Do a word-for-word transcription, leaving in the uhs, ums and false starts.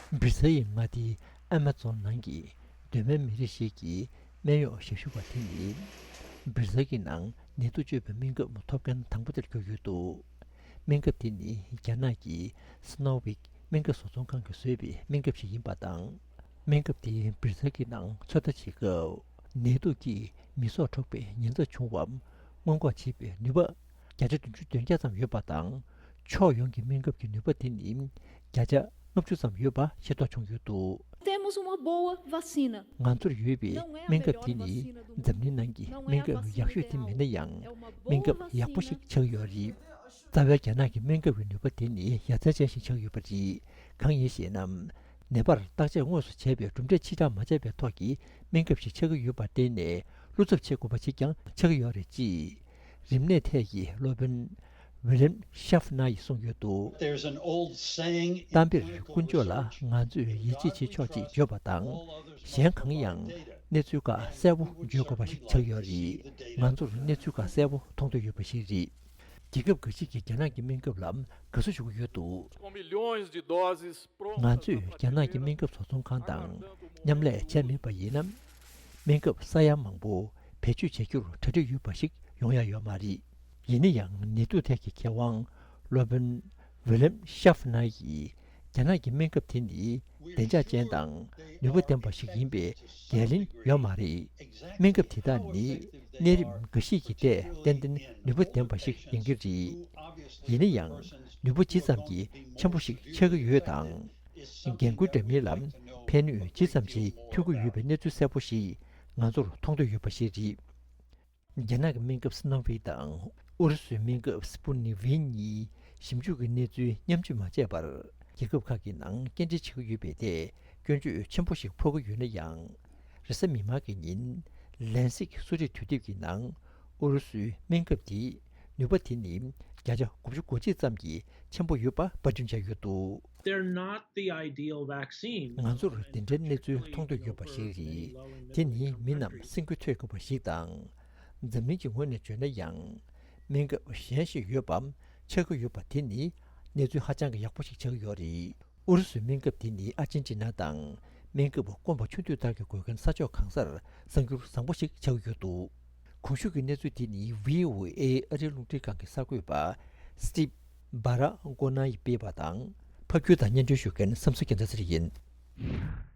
སྦིར་ཛར་ཡི་མངའ་སྡེའི་ཨ་མ་ཛོན་ནང་གི་གདོད་མའི་མི་རིགས་ཤིག་གི་སྨན་གཡོག་ཞབས་ཞུ་བ་དེ་ནི། སྦིར་ཛར་གྱི་ནང་ནད་དུག་བཅོས་པའི་སྨན་ཁབ་ཐོབ་མཁན་དང་པོ་དེར་གྱུར་ཡོད་འདུག་སྨན་ཁབ་དེ་ནི་རྒྱ་ནག་གི་སི་ནོ་ཝིག་སྨན་ཁབ་བཟོ་ཚོང་ཁང་གིས་བཟོས་པའི་སྨན་ཁབ་ཞིག་ཡིན་པ་དང་། སྨན་ཁབ་དེ་སྦིར་ཛར་གྱི་ནང་ཚོད་ལྟ་བྱེད་སྐབས། ནད་དུག་གིས་མི་སྲོག་འཕྲོག་པའི་ཉེན་ཚབས་བྱུང་བ་སྔོན་འགོག་བྱེད་པའི་ནུས་པ་བརྒྱ་ཆ་བདུན་ཅུ་དོན་བརྒྱད་ཙམ་ཡོད་པ་དང་། ཕྱོགས་ཡོངས་ཀྱི་སྨན་ཁབ་ཀྱི་ནུས་པ་དེ་ནི་བརྒྱ་ཆ་ལྔ་བཅུ་ཙམ་ཡོད་པ་ཤེས་རྟོགས་བྱུང་ཡོད་འདུག Temos uma boa vacina. ང་ཚོར་ཡོད་པའི་སྨན་ཁབ་དེ་ནི་འཛམ་གླིང་ནང་གི་སྨན་ཁབ་ཡག་ཤོས་དེ་མིན་ན་ཡང་། སྨན་ཁབ་ཡག་པོ་ཞིག་ཆགས་ཡོད་རེད། རྩ་བའི་རྒྱ་ནག་གི་སྨན་ཁབ་ཀྱི་ནུས་པ་དེ་ནི་ཡ་མཚན་ཅན་ཞིག་ཆགས་ཡོད་པ་རེད། གང་ཡིན་ཞེ་ན། ནད་པར་བརྟག་དཔྱད་དངོས་སུ་བྱས་པའི་གྲུབ་འབྲས་ཕྱིར་བསྒྲགས་མ་བྱས་པའི་ཐོག་གི་སྨན་ཁབ་ཞིག་ཆགས་ཀྱི་ཡོད་པར་བརྟེན་ནས་བློ་འཚབ་བྱེད་དགོས་པ་ཞིག་ཀྱང་ཆགས་ཀྱི་ཡོད་རེད་ཅེས། རིམས་ནད་ཐད་ཀྱི་སློབ་དཔོན་ཝི་ལེམ་ཤཱབ་ནར་ཡིས་གསུངས་ཡོད་འདུག There's an old saying in གཏམ་དཔེར་clinical དཀོན་མཆོག་ལ། research, ང་ཚོས་ཡིད་ཆེས་བྱེད་ཆོག་ཅེས་བརྗོད་པ་དང་། གཞན་གང་ཡང་གནས་ཚུལ་ཁག་གསལ་པོ་བརྗོད་དགོས་པ་ཞིག་ཆགས་ཡོད་རེད། ང་ཚོར་གནས་ཚུལ་ཁག་གསལ་པོ་མཐོང་འདོད་ཡོད་པ་ཞིག་རེད། རྒྱལ་ཁབ་འགའ་ཞིག་གིས་རྒྱ་ནག་གི་སྨན་ཁབ་ལ་དགའ་བསུ་ཞུ་གི་ཡོད་འདུག com milhões de doses ང་ཚོས་རྒྱ་ནག་གི་སྨན་ཁབ་བཟོ་ཚོང་ཁང་དང་མཉམ་ལས་བྱས་མེད་པ་ཡིན་ན། སྨན་ཁབ་ས་ཡ་མང་པོ་བེད་སྤྱོད་བྱ་རྒྱུར་གྲ་སྒྲིག་ཡོད་པ་ཞིག་ཡོང་ཡ་ཡོད་མ་རེད། ཡིན་ན་ཡང་ནད་དུག་ཐད་ཀྱི་མཁས་དབང་སློབ་དཔོན་ཝི་ལེམ་ཤཱབ་ནར་ཡིས། རྒྱ་ནག་གི་སྨན་ཁབ་དེ་ནི་བདེ་འཇགས་ཅན་དང་ནུས་པ་ལྡན་པ་ཞིག་ཡིན་པའི་འགན་ལེན་ཡོད་མ་རེད། སྨན་ཁབ་དེ་དག་ནི་གནས་རིམ་འགའ་ཤས་ཀྱི་ཐད་ཏན་ཏན་ནུས་པ་ལྡན་པ་ཞིག་ཡིན་གྱི་རེད། ཡིན་ན་ཡང་ནུས་པ་ཇི་ཙམ་གྱིས་ཆེན་པོ་ཞིག་ཆགས་ཀྱི་ཡོད་དང་། རྒན་རྒོན་འདྲ་མིན་ལ་ཕན་ནུས་ཇི་ཙམ་ཞིག་ཐོན་གྱི་ཡོད་པའི་གནས་ཚུལ་གསལ་པོ་ཞིག་ང་ཚོར་མཐོང་འདོད་ཡོད་པ་ཞིག་རེད། རྒྱ་ནག་གི་སྨན་ཁབ་སི་ནོ་ཝིག་དང་ཨུ་རུ་སུའི་སྨན་ཁབ་སི་པུ་ནི་ཝི་གཉིས་ཞིབ་འཇུག་གི་གནས་ཚུལ་མཉམ་སྤྱོད་མ་བྱས་པར། རྒྱལ་ཁབ་ཁག་གི་ནང་སྐྱེལ་འདྲེན་བྱེད་ཀྱི་ཡོད་པའི་ཐད་སྐྱོན་བརྗོད་ཆེན་པོ་ཞིག་ཕོག་གི་ཡོད་ན་ཡང་། རེས་གཟའ་མིག་དམར་གྱི་ཉིན་ལན་སིག་གསོ་རིག་དུས་དེབ་ཀྱི་ནང་ཨུ་རུ་སུའི་སྨན་ཁབ་དེའི་ནུས་པ་དེ་ནི་བརྒྱ་ཆ་དགུ་བཅུ་གོ་གཅིག་ཙམ་གྱིས་ཆེན་པོ་ཡོད་པ་པར་སྐྲུན་བྱས་ཡོད་འདུག They're not the ideal vaccine. ང་ཚོར་དེ་འདྲའི་གནས་ཚུལ་མཐོང་འདོད་ཡོད་པ་ཞིག་རེད། དེ་ནི་མི་རྣམས་སེམས་འགུལ་ཐེབས་དགོས་པ་ཞིག་དང་། འཛམ་གླིང་གི་ངོས་ནས་བརྗོད་ན་ཡང་། སྨན་ཁབ་གཞན་ཞིག་ཡོད་པའམ་ཆགས་ཀྱི་ཡོད་པ་དེ་ནི་གནས་ཚུལ་ཧ་ཅང་གི་ཡག་པོ་ཞིག་ཆགས་ཀྱི་ཡོད་རེད། ཨུ་རུ་སུའི་སྨན་ཁབ་དེ་ནི་ཨར་ཇེན་ཊི་ན་དང་སྨན་ཁབ་སྐོམ་པ་ཆུང་དུས་ལྟར་གྱི་དགོས་མཁན་ས་ཕྱོགས་གང་སར་གསར་འགྱུར་བཟང་པོ་ཞིག་ཆགས་ཀྱི་ཡོད་འདུག་གོང་ཞུས་ཀྱི་གནས་ཚུལ་དེ་ནི་བྷི་ཨོ་ཨེ་ཨ་རིའི་རླུང་འཕྲིན་ཁང་གི་གསར་འགོད་པ་སི་ཊིབ་བྷ་ར་གོ་ན་ཡིས་སྤེལ་བ་དང་། ཕབ་སྒྱུར་དང་སྙན་སྒྲོན་ཞུ་མཁན་བསམ་གཟིགས་རྒྱལ་མཚན་ཡིན།